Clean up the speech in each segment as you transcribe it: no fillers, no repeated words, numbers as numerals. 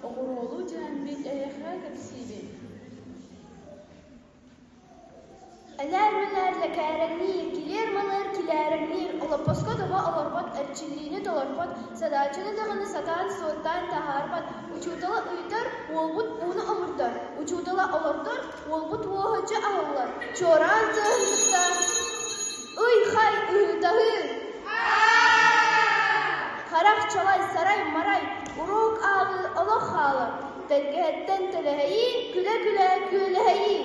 оҕуруолуу түһэммит эһиэхэ кэпсиибин. Элээр-мэлээр лэкээрэҥниир, килиэр-малыыр килээрэҥниир, олоппоско тоҕо олорбот, эрчиллиини толорбот, садааччыны даҕаны сатаан суоттаан таһаарбат, учуутала ыйытар, уолбут ууну омурдар, учуутала олордор, уолбут уоһа дьэ аһыллар, чуораан тыаһын кытта ый-хай ыһыытаһыы, харах чалай сарай-марай, уруок ааҕыы олох хаалар, тэлгэһэттэн тэлэһэйии, күлэ-күлэ күөлэһэйии.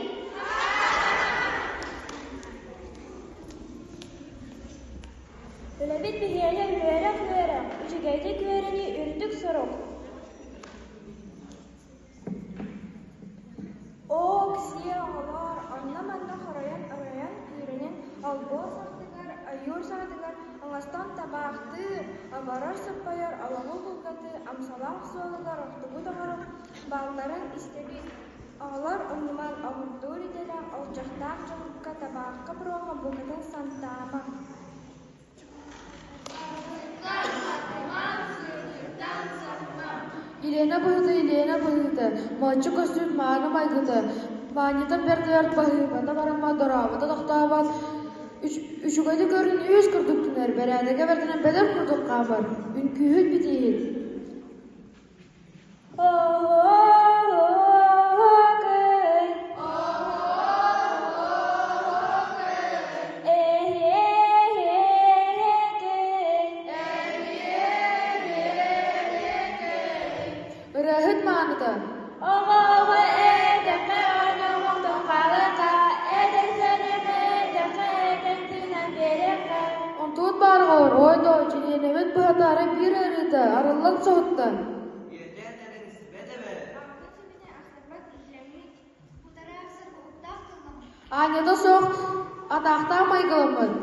Үлэбит биһиэнэ үөрэх-үөрэх, үчүгэйдик үөрэнии үрдүк сорук. Оок-сиэ оҕолоор, онно-манна хоройон-оройон күүрэнэн олбуор саҕатыгар, ойуур саҕатыгар оҥостон табаахтыыр, оборор-соппойор олоҕу кылгатыы амсалаах суолугар охтубут оҕорун баалларын истэбит. Оҕолор умнумаҥ, оҕурдуур идэлээх олдьохтоох дьолукка табаахха буруоҕа букатын сантаамаҥ. Елена быһыыта, Елена быһыыта, мооччу көстүүт мааны майгыта, Маанньата бэрт бэрт баһыыбата бараммат, дорообото тохтообот, үчүгэйдик көрүн үс курдук түнэр, бэрээдэгэ бэрдинэн бэдэр курдук хаамар, үҥкүүһүт битииһит. Ырыаһыт мааныта. Онтубут баарҕоор, ой доо, чилиэнэбит быһатаары биир ыарыыта арыллан соһутта. Аанньата суох атаахтаах майгыламмыт.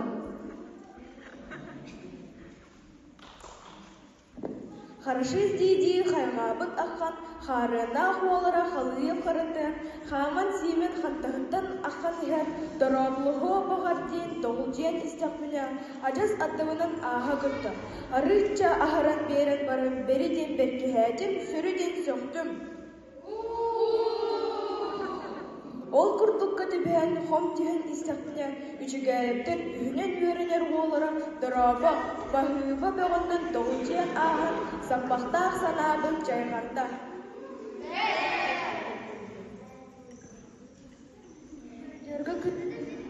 Хорошист дии-дии хайҕаабыт аххан хаарыаннаах уоллара халыйыах харата, хааман-сиимэн хантаһыттан аххан иһэр дорооболоһуо баҕар диэн доҕулдьуйан истэхпинэ, адьас аттыбынан ааһа көттө. Арыычча аһаран биэрэн баран бэри диэн бэркиһээтим, сөрү диэн сөхтүм. Ол курдукка түбэһэн хом түһэн истэхпинэ, Үчүгээйэптэр үһүнэн үөрэнэр уоллара дорообо, баһыыба бөҕөннөн доҕулдьуйан ааһан, саппахтаах санаабын чайҕарда. Дьөргө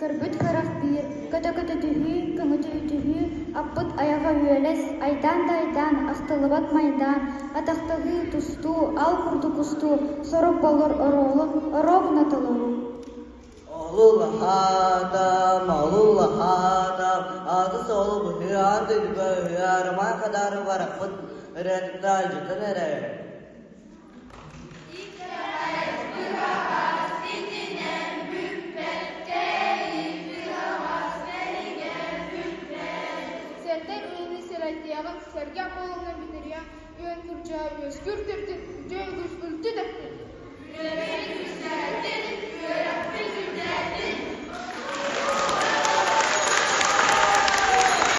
көрбүт харах биир, көтө-көтө түһүү, көҥүтүһү түһүү, аппыт айаҕа үөлэс, айдаан да айдаан, ахтыллыбат майдаан, атахтаһыы, тустуу, ал курдук устуу, сорук боллур оруолу, оруобуна толоруу. Олулахаатам, олулахаатам, ааты-суолу быһыы аан дойдуга ыһыарымаан хадаары барахпыт ырыатыттан алдьатан эрэр. Сэртэн ууну сэрэтиэҕин, сэргэх буолуҥҥа бүтэриэҕин, үөн күрдьэҕэ үөскүүр төрдүн, үтүө үгүс үлтү тэптин.